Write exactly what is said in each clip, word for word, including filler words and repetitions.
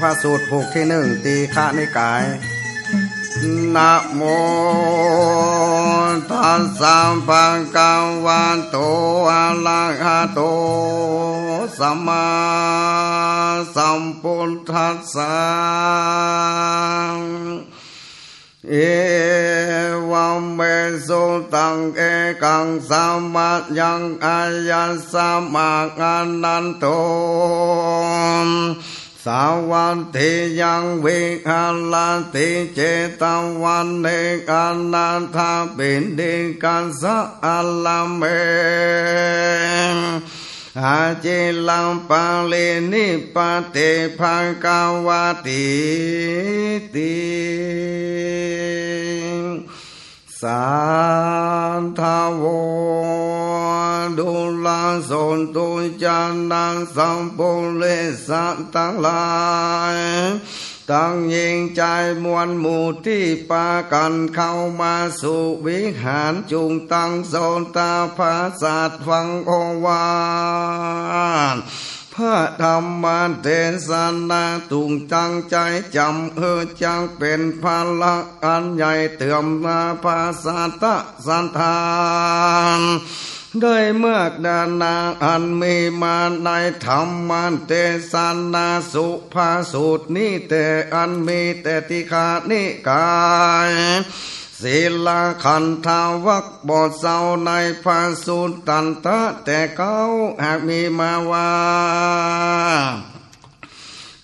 พระสูตรผูกตี้นึ่ง ทีฆนิกาย นะโมตัสสะ ภะคะวะโต อะระหะโต สัมมาสัมพุทธัสสะ เอวัมเม สุตัง เอกัง สะมะยัง อายัสมะ อานันโต สาวัตถิยัง วิหะระติ เจตวะเน อนาถะปิณฑิกัสสะ อารัมเม อะจิรัง ปะรินิพพะเต ภะคะวะตีติ สาธะโว ดูราโสตุ ญาณสัมปุริสะตังหลาย ตังญิงจายมวลหมู่ตี้ปากั๋นเข้ามาสู่วิหาร จุ่งตั้งโสตาปาสสัตว์ฟังโอวาท พระธรรมเตสนา จุ่งตั้งใจ๋จ๋ำ หื้อจักเป๋นผละอันใหญ่เตื้อมนาภาสตะสถาน ได้มากนานาอันมีมาในธรรมเตสนา สุภาสูตรนี้แต๊ อันมีแต๊ทีฆนิกาย สีลขันธวรรค บทเศร้าในพระสูตตันตะแต๊เก๊า หากมีมาว่า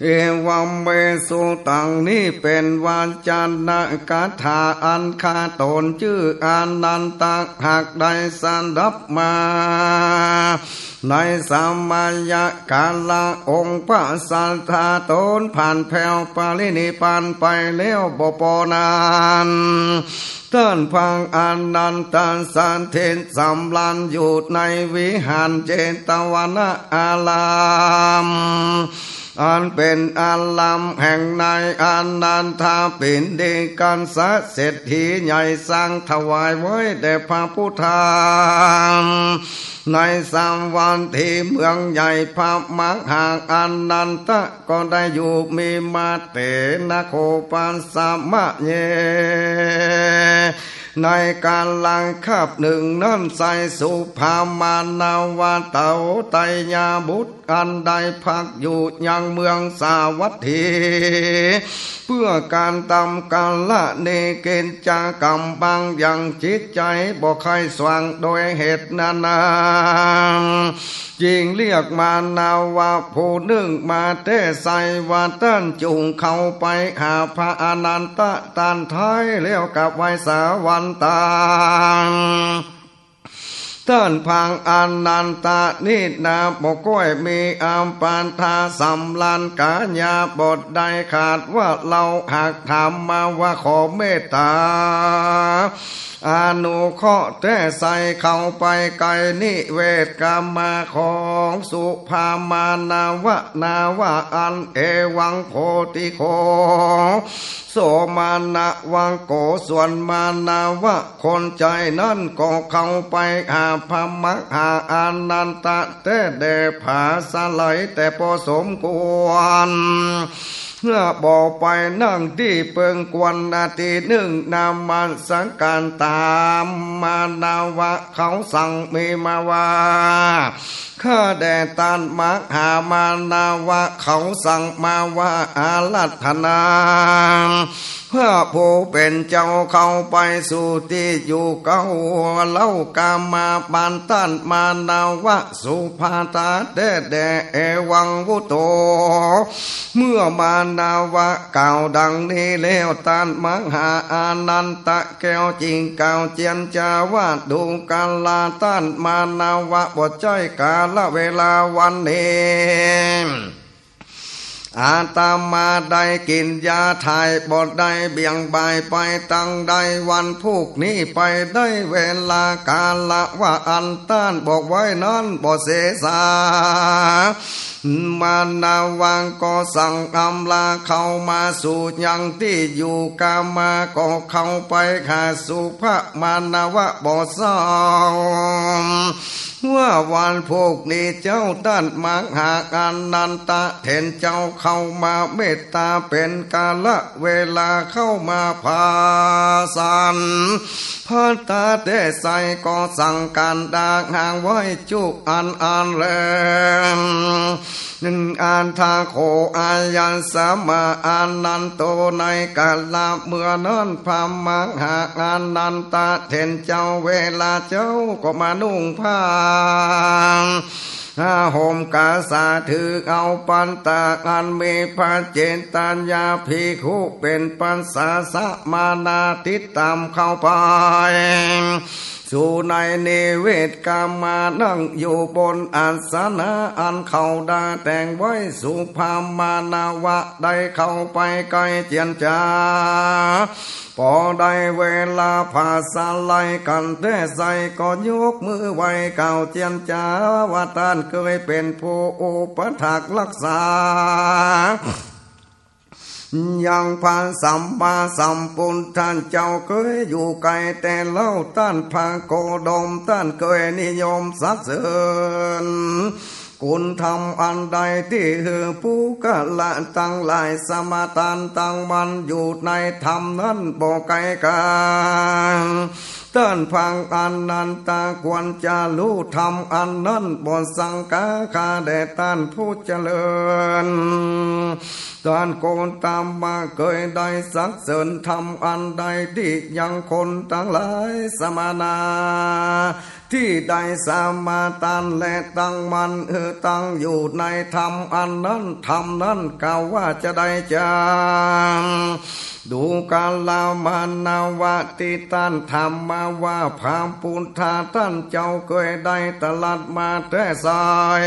เอวัมเม สุตัง นี้เป๋นวจนคาถาอันข้าต๋นจื้ออานันทะ หากได้สดับมา ในสมัยกาละองค์พระสัตถาตนผ่านแผ้วปรินิพพานไปแล้วบ่ปอนั้น ต้านพระอานันทะสถิตสำราญอยู่ในวิหารเจตวนะอาราม อันเป๋นอารามแห่งนายอานันทะปิณฑิกัสสะเศรษฐีใหญ่สร้างถวายไว้แด่พระพุทธา ในสาวัตถีเมืองใหญ่ พระมหาอานันทะก็ได้อยู่มีมาเตนะ โคปัสสะมะเย ในกาละคาบนึ่งนั้น ไซสุภามานวะเต๋าไตยบุตร อันได้พักอยู่ยังเมืองสาวัตถี เปื้อก๋านตำกาละเนกิจกรรมบางอย่าง จิตใจ๋บ่ใค่สว่าง โดยเหตุนั้นนา จึงเรียกมานวะผู้นึ่งมาแต๊ ไซว่าต้านจุ่งเข้าไปหาพระอานันทะ ต้านท้ายแล้วกราบไหว้สาวันตา ต้านพระอานันทะ นี้นาบ่ก้อยมีอัปปะทาสำราญก๋ายา บ่ได้ขาดว่าเฮา หากถามมาว่าขอเมตต๋า อนุเคราะห์แต๊ ไซเข้าไปใก้นิเวศกามาของสุภามานวะ นาว่าอั้น เอวังโคติโค โสมานวะโก ส่วนมานวะคนใจ๋นั้นก็เข้าไปหาพระมหาอานันทะแต๊แด่ผาสะไหล แต่ปอสมควร เมื่อบ่ไปนั่งตี้เปิงควร นาทีนึ่งนมัสก๋านต๋ามมานวะเขาสั่งมีมาว่า ข้าแด่ต้านมหามานวะ เขาสั่งมาว่า อาราธนา พระผู้เป๋นเจ้าเข้าไปสู่ตี้อยู่เก๊าเล่า กามาบานต้านมานวะ สุภาทาแต๊แด่ เอวังวุตโต เมื่อมานวะกล่าวดังนี้แล้ว ต้านมหาอานันทะแก้วจึงกล่าวเจียรจาว่า ดูกราต้านมานวะ บ่ใจ้กาละเวลาวันนี้ อาตมาได้กิ๋นยาถ่าย บ่ได้เบี่ยงบ่ายไปตังใด วันพูกนี้ไปได้เวลากาละว่าอันต้านบอกไว้นั้นบ่เสสา มาณวะก็สั่งอำลาเข้ามาสู่ยังตี้อยู่ ก๋ามาก็เข้าไปหาสุภมาณวะบ่เศร้า ว่าวันพูกนี้เจ้าต้านมหาอานันทะเถรเจ้าเข้ามาเมตต๋าเป๋นกาละเวลาเข้ามาผาสัน พัตตาเตไสยก็สั่งก๋านดาหางไหว้จุอันอันแล อัฏฐะโข อายัสมาอานันโต ในกาละเมื่อนั้น พระมหาอานันทะเถรเจ้า เวลาเจ๊าก็มานุ่งผ้า ผ้าห่มกาสา ถือเอาปัตตะอันมีพระเจตยาภิกขุเป๋นปัสสะสมาณา ติดต๋ามเข้าไป สู่ในนิเวศ ก๋ามานั่งอยู่บนอาสนะอันเขาดาแต่งไว้ สุภมาณวะได้เข้าไปใก้เจียรจ๋า ปอได้เวลาผาสาลัยกั๋นเตไสยก็ยกมือไหว้กล่าวเจียรจ๋าว่า ต้านเกยเป๋นผู้อุปัฏฐากรักษา ยังพระสัมมาสัมปุทธเจ้าเกยอยู่ไก๋แต่เล่า ต้านพระโคดมต้านเกยนิยมสรรเสริญ คุณธรรมอันใดตี้หื้อปุคคละตังหลายสมาตานตั้งมั่นอยู่ในธรรมนั้นบ่ไก๋กั๋น ต้านพระอานันทะควรจะฮู้ธรรมอันนั้นบ่สังคา ข้าแด่ต้านผู้เจริญ ต้านโคตมะเกยได้สรรเสริญธรรมอันใดตี้ยังคนตังหลายสมาณา ตี้ได้สมาตานและตั้งมั่นหื้อตั้งอยู่ในธรรมอันนั้น ธรรมนั้นกล่าวว่าจะได้จัก ดูกรามาณวะ ตี้ต้านถามมาว่า พระปุทธะต้านเจ้าเกยได้ตรัสมาแต๊ไสย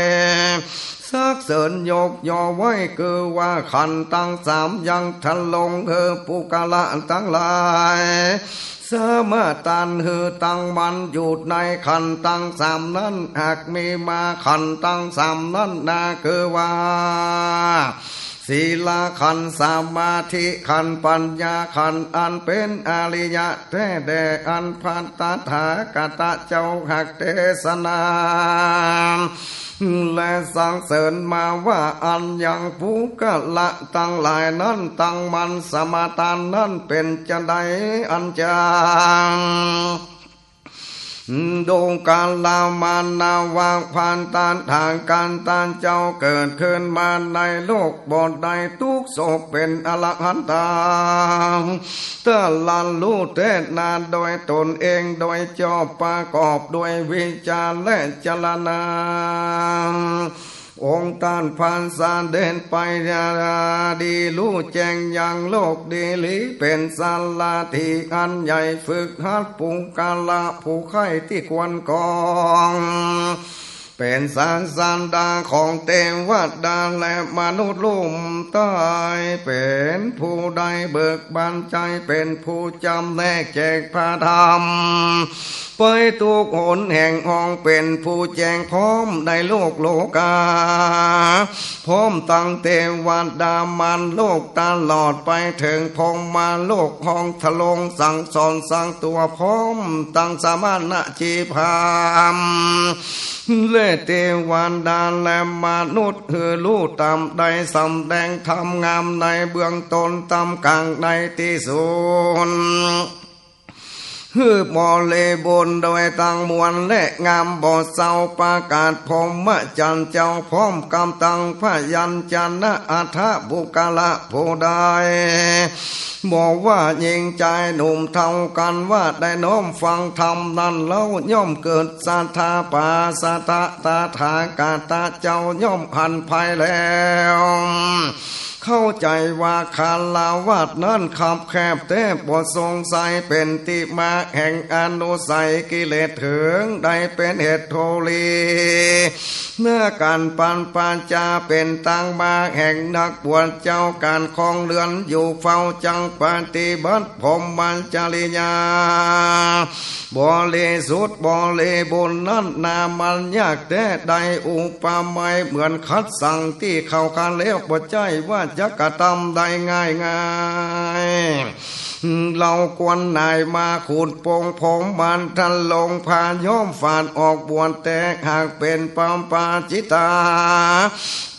สรรเสริญยกย่อไว้คือว่าขันธ์ตังสามยังทรงหื้อปุคคละตังหลาย สมาตานหื้อตั้งมั่นอยู่ในขันธ์ตังสามนั้น หากมีมาขันธ์ตังสามนั้นนาคือว่า ศีลขันธ์ สมาธิขันธ์ ปัญญาขันธ์ อันเป๋นอริยะแต๊แด่ อันพระตถาคตะเจ้าหากเตสนา และสรรเสริญมาว่า อันยังปุคคละตังหลายนั้นตั้งมั่นสมาตานนั้นเป๋นจาใดอันจัง ดูกรามาณวะ พระตถาคตะเจ้าเกิดขึ้นมาในโลกบ่ได้ตุ๊กข์โศกเป๋นอรหันตา ตรัสฮู้แต๊นาโดยต๋นเองโดยจอบประกอบด้วยวิชชาและจรณา องค์ต้านพระเสด็จไปดีฮู้แจ้งยังโลกดีหลี เป๋นสาระตี้อันใหญ่ฝึกหัดปุคคละผู้ใค่ตี้ควรครอง เป๋นศาสดาของเตวดาและมนุษย์ลุ่มใต้ เป๋นผู้ได้เบิกบานใจ๋ เป๋นผู้จ๋ำแนกแจกพระธรรม ไปตุ๊กหนแห่งห้อง เป๋นผู้แจ้งพร้อมในโลกโลก๋า พร้อมตังเตวดามารโลกตลอดไปเถิงพรหมโลก ห้องทรงสั่งสอนสั่งตั๋ว พร้อมตังสมณะชีพราหมณ์ และเตวดาและมนุษย์ หื้อฮู้ต๋ามได้สำแดงธรรมงามในเบื้องต้น ต้ามก๋าง ในตี้สุด หื้อบริบูรณ์โดยตังมวลและงามบ่เศร้า ประกาศพรหมจรรย์เจ้าพร้อมกำตังพยัญชนะ อัฏฐะปุคคละผู้ใด บ่ว่าญิงจายหนุ่มเฒ่ากั๋นว่าได้น้อมฟังธรรมนั้นแล้ว ย่อมเกิดศรัทธา ปาศะตถาคตะเจ้าย่อมหันภัยแล้ว เข้าใจ๋ว่าคฤหัสถ์นั้นคับแคบแต๊ บ่สงสัย เป๋นตี้มาแห่งอนุสัย กิเลสเถิงได้เป๋นเหตุโธลี เมื่อก๋านปันปาจา เป๋นตางมาแห่งนักบวชเจ้า ก๋านครองเฮือนอยู่เฝ้า จักปฏิบัติพรหมจริยา บริสุทธิ์บริบูรณ์นั้นนา มันยากแต๊ ได้อุปมาเหมือนขัดสังตี้เข้ากั๋นแล้ว บ่ใจ้ว่าจะกระตำได้ง่ายๆ เฮาควรหน่ายมาขุดโปงผมมันทะลง ผ้าย้อมฝาดออกบวชแต๊ หากเป๋นปาปาจิตา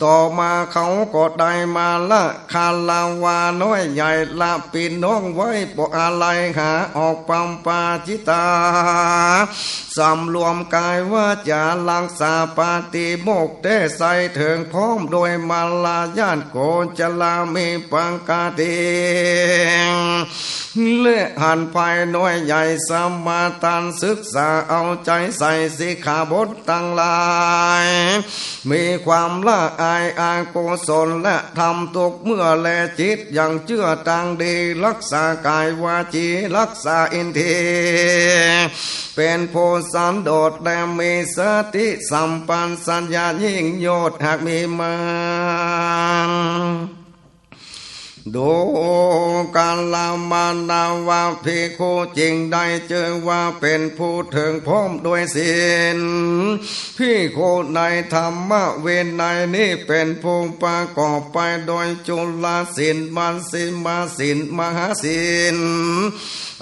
ต่อมาเขาก็ได้มาละ คารวะน้อยใหญ่ละปี้น้องไว้ บ่อาลัยหาออกปาปาจิตา สำรวมก๋ายวาจา ฮักษาปาติโมกข์แต๊ ใส่เถิงพร้อมโดยมารยาท โกจรามีปกติ และหันภายน้อยใหญ่สมาทาน ศึกษาเอาใจ๋ใส่สิกขาบทตังหลาย มีความละอายอกุศลธรรมทุกเมื่อแล จิตยังเจื้อตางดี ฮักษาก๋ายวาจี ฮักษาอินทรีย์ เป๋นผู้สันโดษและมีสติสัมปชัญญะยิ่งยวด หากมีมา ดูกรามาณวภิกขุ จึงได้จื้อว่าเป๋นผู้เถิงพร้อมด้วยศีล ภิกขุในธรรมวินัยนี้เป๋นผู้ประกอบไปโดยจุลศีล มัชฌิมศีล มหาศีล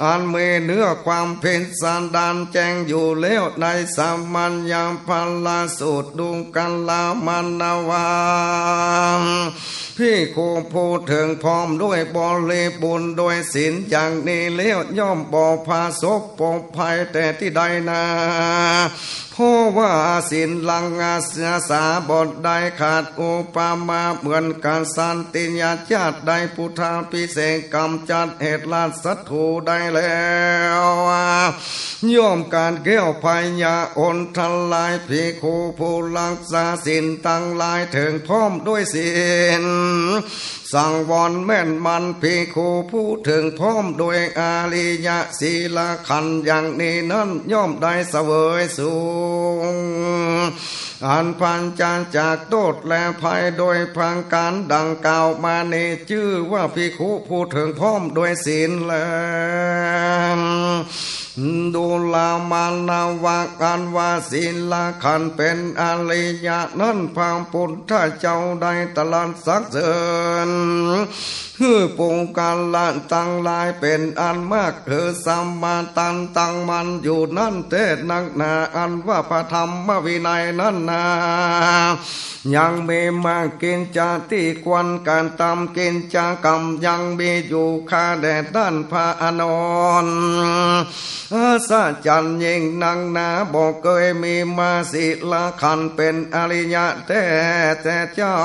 อันมีเนื้อความพิสดารแจ้งอยู่แล้วในสามัญญผลสูตร ดูกรามาณวภิกขุผู้เถิงพร้อมด้วยบริบูรณ์ด้วยศีลอย่างนี้แล้ว ย่อมบ่ประสบปกภัยแต่ตี้ใดนา เพราะว่าศีลรักษาบ่ได้ขาด อุปมาเหมือนกษัตริยาชาติได้พุทธาภิเษก กำจัดเหตุร้ายศัตรูได้แล้ว ย่อมกาดแคล้วภัยอย่าอนทลาย ภิกขุผู้ฮักษาศีลตังหลายเถิงพร้อมด้วยศีล สังวรแม่นมั่น ภิกขุผู้เถิงพร้อมด้วยอริยศีลขันธ์อย่างนี้นั้น ย่อมได้เสวยสุข อันปราศจากโทษและภัยโดยประก๋านดังกล่าวมานี้ จื้อว่าภิกขุผู้เถิงพร้อมด้วยศีลแล ดูกรามาณวะ อันว่าศีลขันธ์เป๋นอริยะนั้น พระพุทธเจ้าได้ตรัสสรรเสริญ หื้อปุคคละตังหลายเป๋นอันมาก หื้อสมาทานตั้งมั่นอยู่นั้นแต๊นักหนา อันว่าพระธรรมวินัยนั้นนา ยังมีมาก กิจจะตี้ควรกระทำ กิจกรรมยังมีอยู่ ข้าแต่ต้านพระอานนท์อัศจรรย์ยิ่งนักหนา บ่เกยมีมา ศีลขันธ์เป๋นอริยะแต๊ แต่เจ้า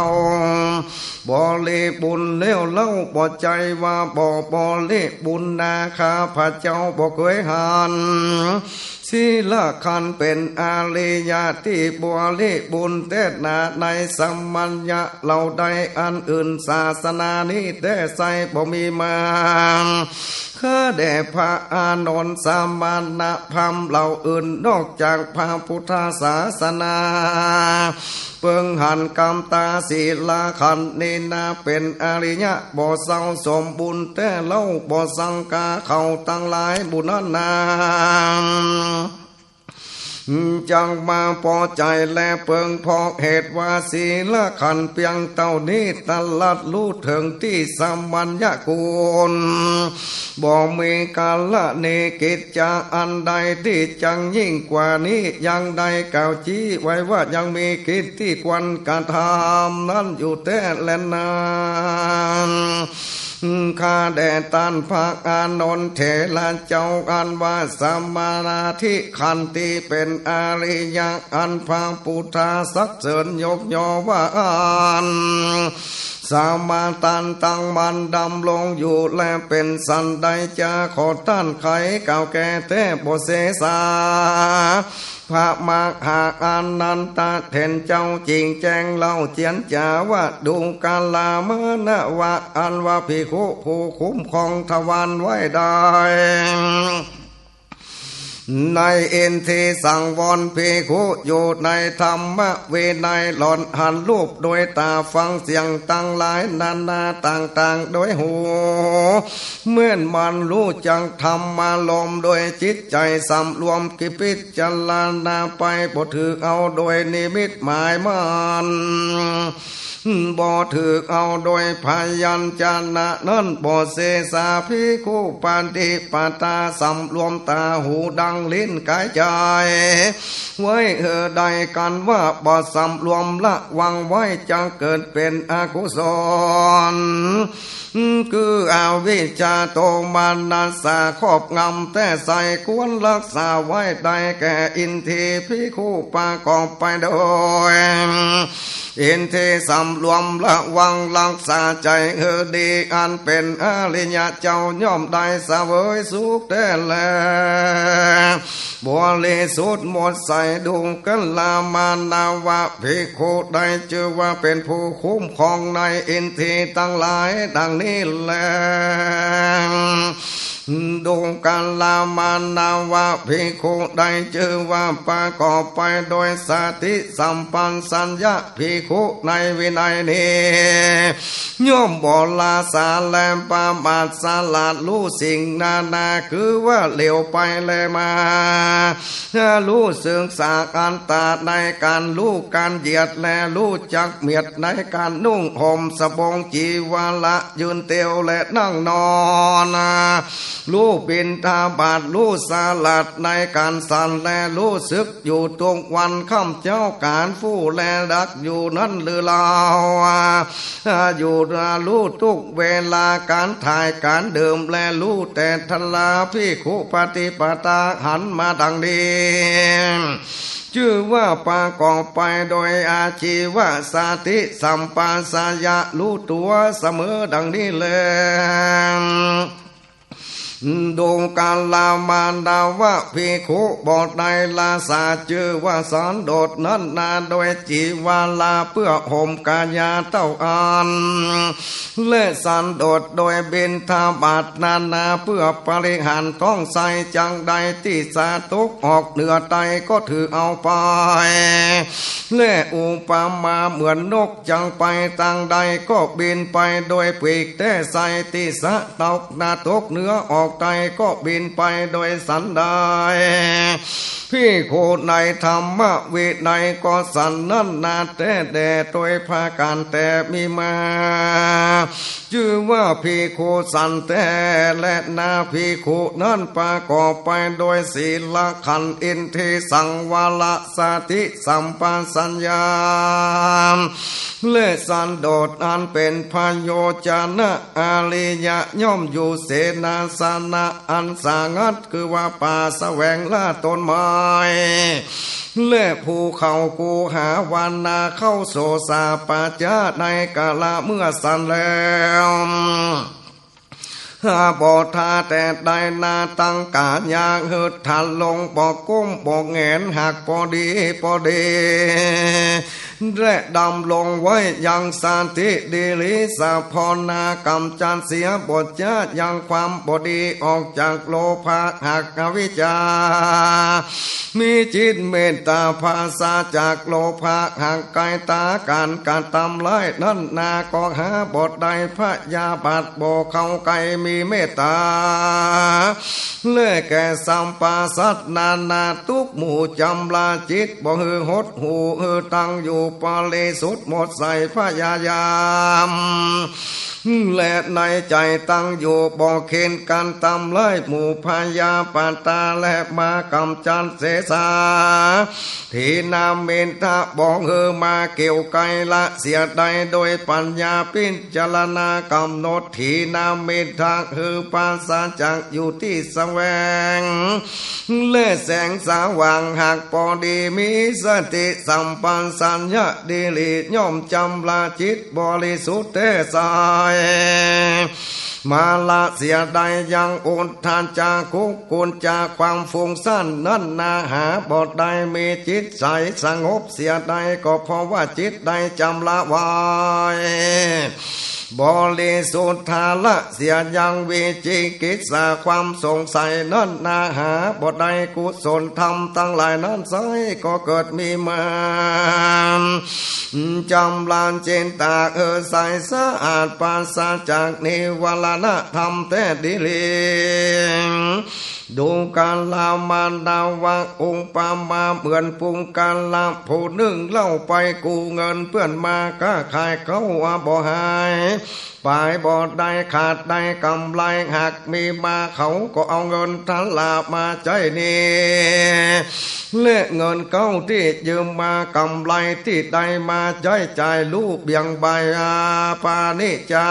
บริบูรณ์แล้วเล่า บ่ใจ้ว่าบ่บริบูรณ์นา ข้าพระเจ้าบ่เกยหัน ศีลขันธ์เป๋นอริยะตี้บริบูรณ์แต๊นา ในสมัยเหล่าใดอันอื่นศาสนานี้แต๊ไส้บ่มีมา ข้าแต่พระอานนท์ สมณพราหมณ์เหล่าอื่นนอกจากพระพุทธศาสนา เปิงหันกำต๋าศีลขันธ์นี้นา เป๋นอริยะบ่เศร้าสมบูรณ์แต๊เล่า บ่สังกาเขาตังหลายหมู่นั้นนา จักมาปอใจ๋แลเปิง เพราะเหตุว่าศีลขันธ์เปียงเต้านี้ตรัสฮู้เถิงตี้สามัญญคุณ บ่มีกรณีกิจจะอันใดตี้จักยิ่งกว่านี้ ยังได้กล่าวจี๊ไว้ว่ายังมีกิจตี้ควรกระทำนั้นอยู่แต๊แลนา ข้าแต่ต้านพระอานนท์เถระเจ้า อันว่าสมาธิขันธ์ตี้เป๋นอริยะอันพระพุทธสรรเสริญยกย่อว่าอัน สมาทานตั้งมั่นดำรงอยู่แล เป๋นสันใดจา ขอต้านไขกล่าวแก่แต๊บ่เสสา พระมหาอานันทะเถรเจ้าจิ่งแจ้งเล่าเจียรจาว่า ดูกรามานะวะ อันว่าภิกขุผู้คุ้มครองทวารไว้ได้ ในอินทรีย์สังวร ภิกขุอยู่ในธรรมวินัย หล่อนหันรูปโดยต๋า ฟังเสียงตังหลายนานาต่างๆ โดยหู แม่นหมั่นฮู้จักธรรมารมณ์ โดยจิตใจ๋สำรวม กึ๊ดพิจารณาไป บ่ถืกเอาโดยนิมิตหมายมั่น บ่ถืกเอาโดยพยัญชนะนั้น บ่เสสา ภิกขุปฏิปทา สำรวมต๋าหูดังลิ้นก๋ายใจ๋ ไว้หื้อได้ กันว่าบ่สำรวมระวังไว้ จะเกิดเป๋นอกุศล คืออวิชชาโทมนัสสะครอบงำแต๊ไส้ ควรฮักษาไว้ได้แก่อินทรีย์ ภิกขุประกอบไปโดย อินทรีย์สำรวมระวังฮักษาใจ๋หื้อดี อันเป๋นอริยะเจ้าย่อมได้เสวยสุขแต๊แล บริสุทธิ์หมดใส ดูกรามานะวะ ภิกขุได้จื้อว่าเป๋นผู้คุ้มครองในอินทรีย์ตังหลายดังนี้แล ดูกรามานะวะ ภิกขุได้จื้อว่าประกอบไปโดยสติสัมปชัญญะ ภิกขุในวินัยนี้ ย่อมบ่ละสาและประมาท สละฮู้สิ่งนานา คือว่าเหลียวไปแลมา ฮู้ศึกษาอัตตาในก๋านฮู้ก๋านเหยียด และฮู้จักเมียดในก๋านนุ่งห่มสบงจีวระ ยืนเตียวและนั่งนอน ฮู้บิณฑบาต ฮู้สลัดในก๋านฉัน และฮู้สึกอยู่ทุกวันค่ำเจ๊า ก๋านฟู่และดักอยู่นั้นหรือเล่า อยู่ฮู้ทุกเวลา ก๋านถ่ายก๋านดื่ม และฮู้แต๊ทันลา ภิกขุปฏิปทาหันมาดังนี้ จื้อว่าประกอบไปโดยอาชีวะสติสัมปชัญญะ ฮู้ตั๋วเสมอดังนี้แล ดูกรามานะวะ ภิกขุบ่ได้ละสา จื้อว่าสันโดษนั้นนา โดยจีวระเปื้อห่มกายาเต้าอั้น และสันโดษโดยบิณฑบาตนานา เปื้อปริหารท้องไส้ จักได้ตี้สา ตกออกเหนือใต้ก็ถือเอาไป และอุปมาเหมือนนก จักไปตางใดก็บินไปโดยปีกแต๊ไส้ ตี้สาตกนาตกเหนือออกใต้ก็บินไปโดยสันใด ภิกขุในธรรมวินัยก็สันนั้นนาแต๊แด่ โดยประก๋านแต๊มีมา จื้อว่าภิกขุสันแต๊แลนา ภิกขุนั้นประกอบไปโดยศีลขันธ์ อินทรีย์สังวร สติสัมปชัญญะ และสันโดษอันเป๋นพโยจนะ อริยะย่อมอยู่เสนาสนะอันสงัด คือว่าป่าแสวงละต้นไม้ และภูเขาคูหา วันนาเข้าโสสาปะจาในกาละเมื่อสันแล้ว บ่ถ้าแต่ใดนา ตังก๋ายาหืดถันลง บ่ก้มบ่แหงน หากพอดีพอดี และดำรงไว้ยังสติ ดีหลีสะพอนา ก๋ำจัดเสียบทจายังความบ่ดี ออกจากโลภะ หากอวิชชา มีจิตเมตตา ปราศจากโลภะ หากใก้ต๋าก๋านกระตำร้ายนั้นนา ก็หาบ่ได้พยาบาท บ่เข้าใก้มีเมตตา และแก่สัพพะสัตว์นานา ทุกหมู่จ๋ำรา จิตบ่หื้อหดหู่ หื้อตั้งอยู่บริสุทธิ์หมดใส พยายาม และในใจ๋ตั้งอยู่บ่เข็ญกั๋นต๋ามร้ายหมู่พยาบาทต๋า และมากำจัดเสสา ถีนมิทธะบ่หื้อมาเกี่ยวไกลละเสียได้ โดยปัญญาพิจารณากำหนดถีนมิทธะหื้อปราศจากอยู่ตี้แสวง และแสงสว่างหากปอดี มีสติสัมปชัญญะดีหลี ย่อมจำระจิตบริสุทธิ์แต๊ไส้ มาละเสียได้ยังอุทธัจจะ กุกุจจะ ความฟุ้งซ่านนั้นนา หาบ่ได้ มีจิตใจ๋สงบเสียได้ ก็เพราะว่าจิตได้จำระไว้ บริสุทธา ละเสียยังวิจิกิจฉา ความสงสัยนั้นนา หาบ่ได้ กุศลธรรมตังหลายนั้นไส้ ก็เกิดมีมา จำระจิตต๋าหื้อใสสะอาดปราศจากนิวรณธรรมแต๊ดีหลี ดูกรามาณวะ อุปมาเหมือนปุคคละผู้นึ่งเล่า ไปกู้เงินเปื้อนมา ก๊าขายเข้าบ่หาย ป๋ายบ่ได้ ขาดได้ก๋ำไร หากมีมาเขาก็เอาเงินทะละมาใจ๊หนี้ และเงินเก่าตี้ยืมมา ก๋ำไรตี้ได้มาใจ๊จ่าย ลู่เบี่ยงเบยปาณิจา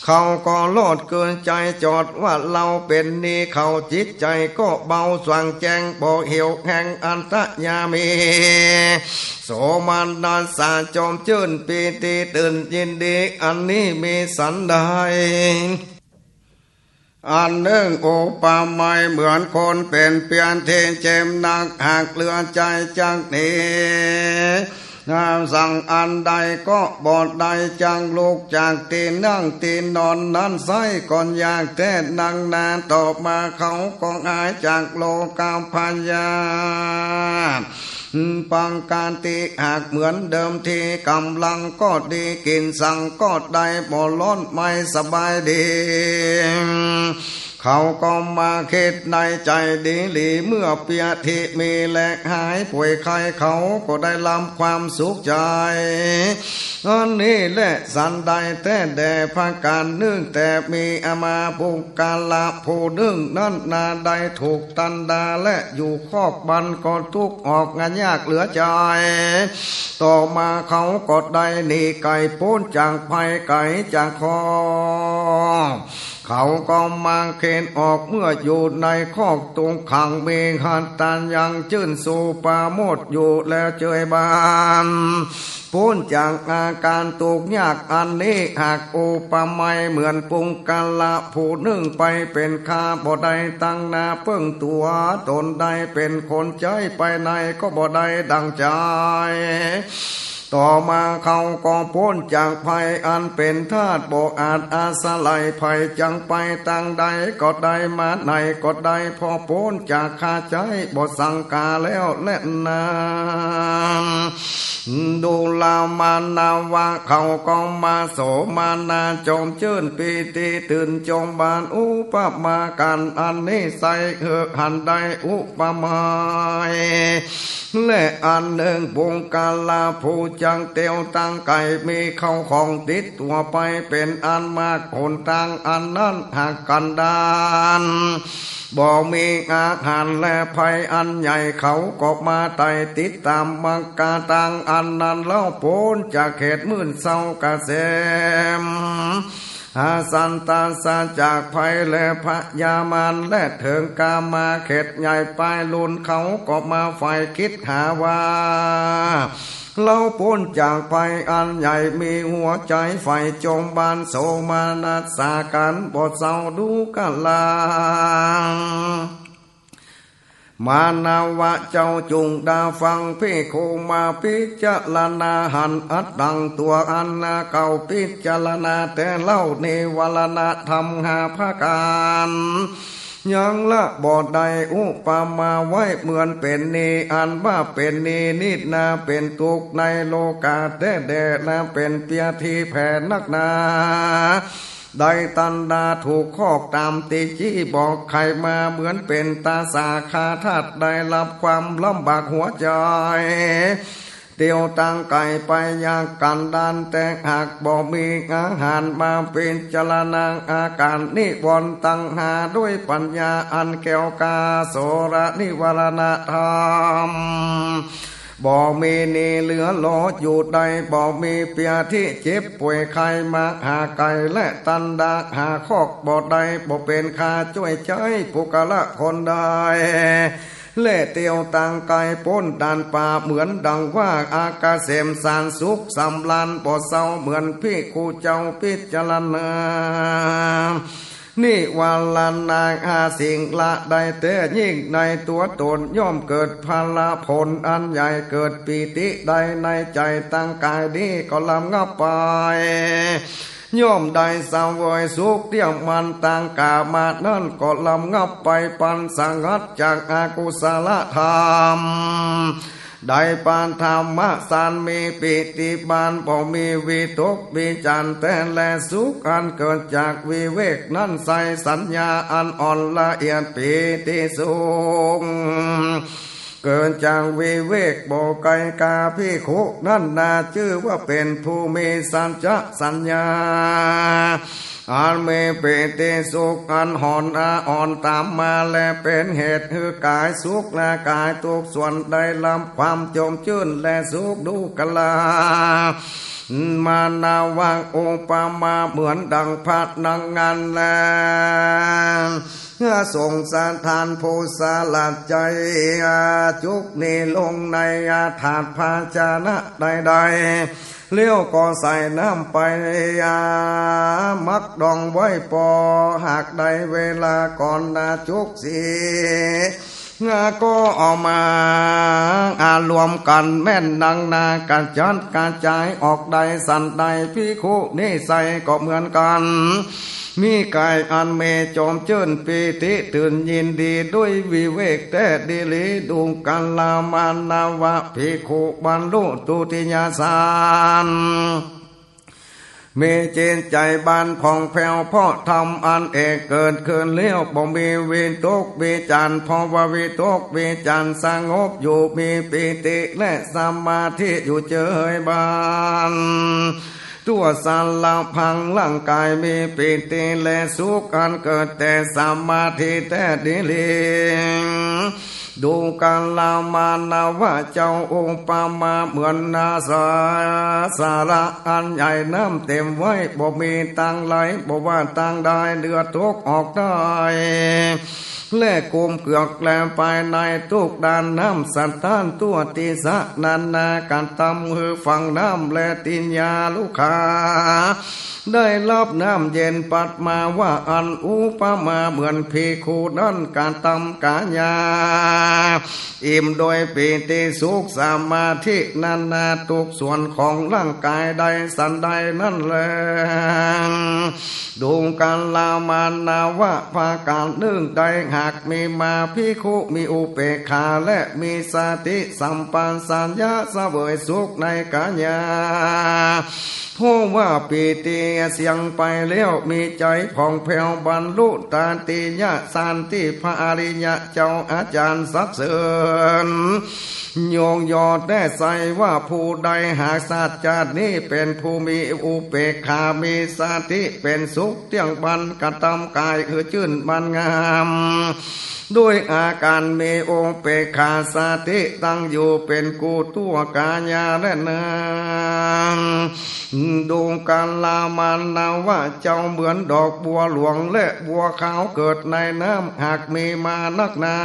เขาก็โลดเกลือใจ๋ จอดว่าเฮาเป๋นหนี้เขา จิตใจ๋ก็เบาสว่างแจ้ง บ่เหี่ยวแห้งอันตยามี โสมนัสสะ จอมจื้นปีติตื่นยินดี อันนี้มีสันใด อันนึ่ง อุปมาเหมือนคนเป๋นเปียตี้เจ็บนัก หากเหลือใจ๋จักหนี สังอันใดก็บ่ได้ จักลุกจากตี้นั่งตี้นอนนั้นไส้ ก็ยากแต๊นักหนา ต่อมาเขาก็หายจากโรคพยาธิ ปกติหากเหมือนเดิมที ก๋ำลังก็ดี กิ๋นสังก็ได้ บ่ร้อนไม่สบายดี เขาก็มาคิดในใจ๋ดีหลี เมื่อเปียธิมีและหายป่วยไข้ เขาก็ได้รับความสุขใจ๋ อันนี้แลสันใดแต๊แด่ ประก๋านนึ่ง แต่มีอามาปุคคละผู้นึ่งนั้นนา ได้ถูกตันดาและอยู่คอกบันก็ตุ๊กข์ออกยากเหลือใจ๋ ต่อมาเขาก็ได้หนีไก๋ป๊นจากภัยไก๋จากคอก เขาก็มาเข็นออก เมื่ออยู่ในคอกตุ๊กขัง มีหัตถ์ยังจื้นสุปราโมทย์อยู่แล้วเจยบาน ป๊นจากอาก๋านตุ๊กข์ยากอันนี้ หากอุปมาเหมือนปุคคละผู้นึ่งไปเป๋นข้า บ่ได้ตั้งหน้าเปิ้งตั๋ว ต๋นได้เป๋นคนใจ๊ไปไหนก็บ่ได้ดั่งใจ๋ ต่อมาเขาก็ป๊นจากภัยอันเป๋นทาส บ่อาจอาศัยภัย จักไปตางใดก็ได้ มาไหนก็ได้ เพราะป๊นจากข้าใจ๊ บ่สังก๋าแล้วแลนา ดูกรามาณวะ เขาก็มา โสมนัส จอมจื้นปีติตื่นจงบาน อุปมาก๋านอันนี้ไส้ หื้อหันได้อุปมา และอันนึ่ง ปุคคละผู้จักเตียวตางไก๋ มีเข้าของติดตั๋วไปเป๋นอันมาก หนตางอันนั้นหากกันดาร บ่มีอาหารและภัยอันใหญ่ เขาก็มาไต่ติดต๋ามมรรคตางอันนั้นเล่า ป๊นจากเขตมื่นเศร้ากะเสม หาสันตาสะจากภัยและพยามาร และเถิงกามาเขตใหญ่ปายลุน เขาก็มาใฝ่คิดหาว่า เฮาป๊นจากภัยอันใหญ่ มีหัวใจ๋ใฝ่จงบาน โสมนัสสากั๋นบ่เศร้า ดูกรามาณวะเจ้าจุ่งดาฟัง ภิกขุมาพิจารณาหันอัตตังตั๋วอันนาเก่า พิจารณาแต่เล่านิวรณธรรมห้าประก๋าน ยังละบ่ได้ อุปมาไว้เหมือนเป๋นหนี้ อันว่าเป๋นหนี้นิดนา เป๋นตุ๊กข์ในโลก๋าแต๊แด่ และเป๋นเปียธิแผ่นักหนา ได้ตันดาถูกคอกต๋ามตี้จี้บอกไขมา เหมือนเป๋นตาสาขาทาส ได้รับความลำบากหัวใจ๋ เตียวตางก๋ายไปอย่างกั๋นดาร แต่หากบ่มีอาหารมาพิจารณาอาก๋านนิวรณ์ตังห้าด้วยปัญญาอันแก้วกล้า โสรนิวรณธรรม บ่มีหนี้เหลือหลออยู่ได้ บ่มีเปียตี้เจ็บป่วยไข้มาหาไก๋ และตันดาหาคอกบ่ได้ บ่เป๋นค่าจ้วยใจ๊ปุคคละคนใด และเตียวตางก๋ายป๊นด่านป่า เหมือนดังว่าอาเกษมสารสุขสำราญบ่เศร้า เหมือนภิกขุเจ้าพิจารณา นิวรณะห้าสิ่งละได้แต๊ยิ่งในตั๋วต๋น ย่อมเกิดผละผลอันใหญ่ เกิดปีติได้ในใจ๋ ตางก๋ายนี้ก็ระงับไป ย่อมได้เสวยสุขเตี้ยงมั่น ตางก๋ามะนั้นก็ระงับไป ปราศจากอกุศลธรรม ได้ปฐมฌาน มีปีติบาน บ่มีวิตกวิจารแต๊แล สุขอันเกิดจากวิเวกนั้นไส้ สัญญาอันอ่อนละเอียด ปีติสุข เกิดจากวิเวกบ่ไกลกา ภิกขุนั้นนาจื้อว่าเป๋นผู้มีสัจจะสัญญา อันมีปีติสุขอันอ่อนอาอ่อนต๋ามมา และเป๋นเหตุหื้อก๋ายสุขและก๋ายทุกส่วนได้ฮับความจมจื้นและสุข ดูกรา มานวะอุปมาเหมือนดังพนักงานแล ส่งสถานผู้สละใจ๋ จุกนี้ลงในถาดภาชนะใดๆ แล้วก็ใส่น้ำไป หมักดองไว้ ปอหากได้เวลาก่อนนาจุกเสีย ก็เอามาอารวมกั๋นแม่นนักหนา กระจัดกระจายออกได้สันใด ภิกขุนี้ไส้ก็เหมือนกั๋น มีก๋ายอันมีจมจื้นปีติตื่นยินดีด้วยวิเวกแต๊ดีหลี ดูกรามานวะ ภิกขุบรรลุทุติยฌาน มีจิตใจ๋บานผ่องแผ้วเพราะธรรมอันเอกเกิดขึ้นแล้ว บ่มีวิตกวิจาร เพราะว่าวิตกวิจารสงบอยู่ มีปีติและสมาธิอยู่เจิยบาน ทั่วสารพังร่างก๋าย มีปีติและสุขอันเกิดแต่สมาธิแต๊ดีหลี ดูกรามานวะ เจ้าอุปมาเหมือนนาสา สาระอันใหญ่น้ำเต็มไว้ บ่มีตางไหล บ่ว่าตางใดเดือดตกออกได้ และกุมเกือกแลภายในทุกด้าน น้ำสะท้านทั่วทิศ นานา กระทำหื้อฝั่งน้ำและทิญญาลุกขา ได้ฮับน้ำเย็นพัดมา ว่าอั้น อุปมาเหมือนภิกขุนั้นกระทำกายา อิ่มโดยปีติสุขสมาธินานาทุกส่วนของร่างก๋ายได้สันใดนั้นแล ดูกรามานวะ ประก๋านนึ่งใดหากมีมา ภิกขุมีอุเปกขาและมีสติสัมปชัญญะเสวยสุขในกายา เพราะว่าปีติเสี้ยงไปแล้ว มีใจ๋ผ่องแผ้วบรรลุตติยฌานตี้พระอริยะเจ้าอาจารย์สรรเสริญ ยกย่องแต๊ไส้ว่าผู้ใดหากสัตว์จาตินี้เป๋นผู้มีอุเปกขา มีสติเป๋นสุขเตี้ยงบาน กระทำก๋ายหื้อจื้นบานงาม ด้วยอาก๋านมีอุเปกขา สติตั้งอยู่เป๋นกู้ทั่วก๋ายาและนาม ดูกรามานวะ เจ้าเหมือนดอกบัวหลวงและบัวขาวเกิดในน้ำ หากมีมานักหนา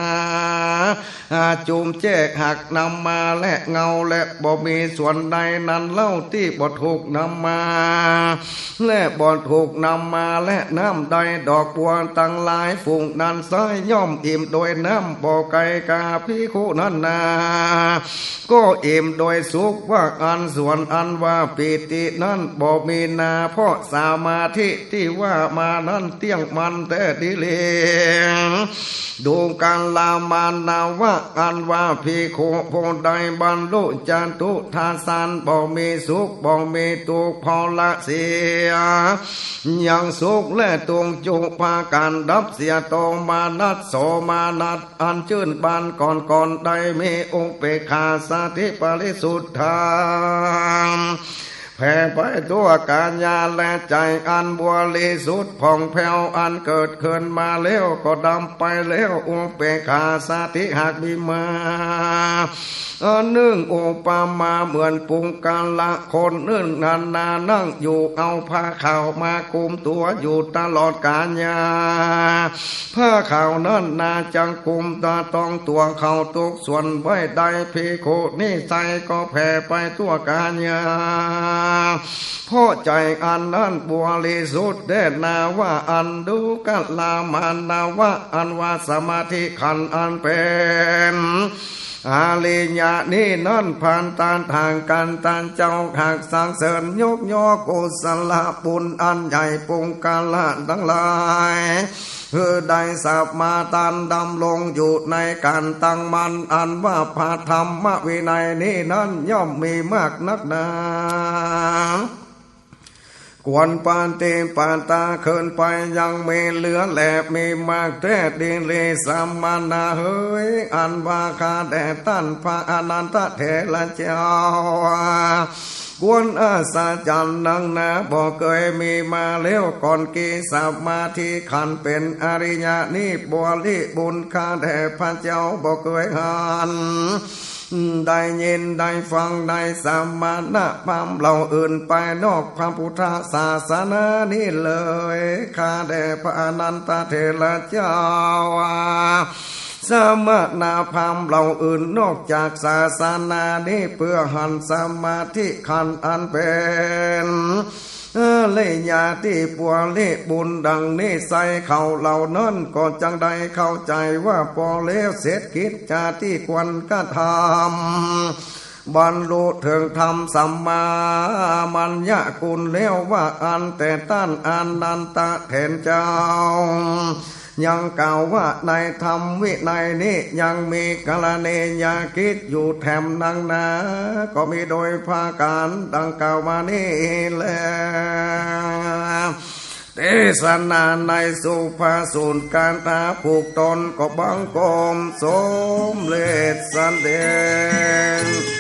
อาจุ่มแจ้งหากนำมาและเงา และบ่มีส่วนใดนั้นเล่าตี้บ่ถูกนำมา และบ่ถูกนำมาและน้ำใด ดอกบัวตังหลายฝูงนั้นไส้ย่อมอิ่มโดยน้ำบ่ไกลกา ภิกขุนั้นนา ก็อิ่มโดยสุขว่าอั้น ส่วนอันว่าปีตินั้นบ่มีนา เพราะสมาธิตี้ว่ามานั้นเตี้ยงมั่นแต๊ดีหลี ดูกราม มานวะ อันว่าภิกขุผู้ใดบรรลุจตุตถฌาน บ่มีสุขบ่มีตุ๊กข์ เพราะละเสียยังสุขและตุ๊กข์จุประก๋าน ดับเสียโตมนัส โสมนัสอันจื้นบานก่อนๆ ได้มีอุเปกขาสติปริสุทธา แผ่ไปทั่วก๋ายาและใจ๋อันบริสุทธิ์ผ่องแผ้ว อันเกิดขึ้นมาแล้วก็ดับไปแล้ว อุเปกขาสติหากมีมา อันนึ่งอุปมาเหมือนปุคคละคนนึ่งนั้นนานั่งอยู่ เอาผ้าขาวมาคลุมตั๋วอยู่ตลอดก๋ายา ผ้าขาวนั้นนาจักคลุมตาต้องตั๋วเขาทุกส่วนไว้ได้ ภิกขุนิสัยก็แผ่ไปทั่วก๋ายา เพราะใจ๋อันนั้นบริสุทธิ์แต๊นาว่า อันดูกะละมานวะ อันว่าสมาธิขันธ์อันเป๋น อริยะนี้นั้น พันตะถาคตะเจ้าหากสรรเสริญยกย่อกุศลบุญอันใหญ่ ปุคคละตังหลาย คือได้สมาทานดำรงอยู่ในก๋านตั้งมั่น อันว่าพระธรรมวินัยนี้นั้นย่อมมีมากนักหนา ควรปฏิบัติต๋าขึ้นไปยังมีเหลือแล มีมากแต๊ ดีหลีสมณะเหย อันว่าข้าแด่ต้านพระอานันทเถระเจ้า ควรอัศจรรย์นักหนา บ่เกยมีมาแล้วก่อน คือสมาธิขันธ์เป๋นอริยะนี้บริบูรณ์ ข้าแด่พระเจ้าบ่เกยหัน ได้ยินได้ฟังในสมณพราหมณ์เหล่าอื่นไปนอกพระพุทธศาสนานี้เลย ข้าแด่พระอานันทเถระเจ้า สมณพราหมณ์เหล่าอื่นนอกจากศาสนานี้ เปื้อหันสมาธิขันธ์อันเป๋น อริยะที่บริบูรณ์ดังนิสัยเขาเหล่านั้น ก็จักได้เข้าใจ๋ว่าพอแล้วเสร็จกิจจะที่ควรกระทำ บรรลุเถิงธรรมสัมมามัญญะคุณแล้วว่าอั้น แต่ต้านอานันทเถระเจ้า ยังกล่าวว่าในธรรมวินัยนี้ยังมีกรณียกิจอยู่แถมนักหนา ก็มีโดยประก๋านดังกล่าวมานี้แล เทศนาในสุภาสูตรคาถาผูกตนก็บังคมสมเร็จเสด็จ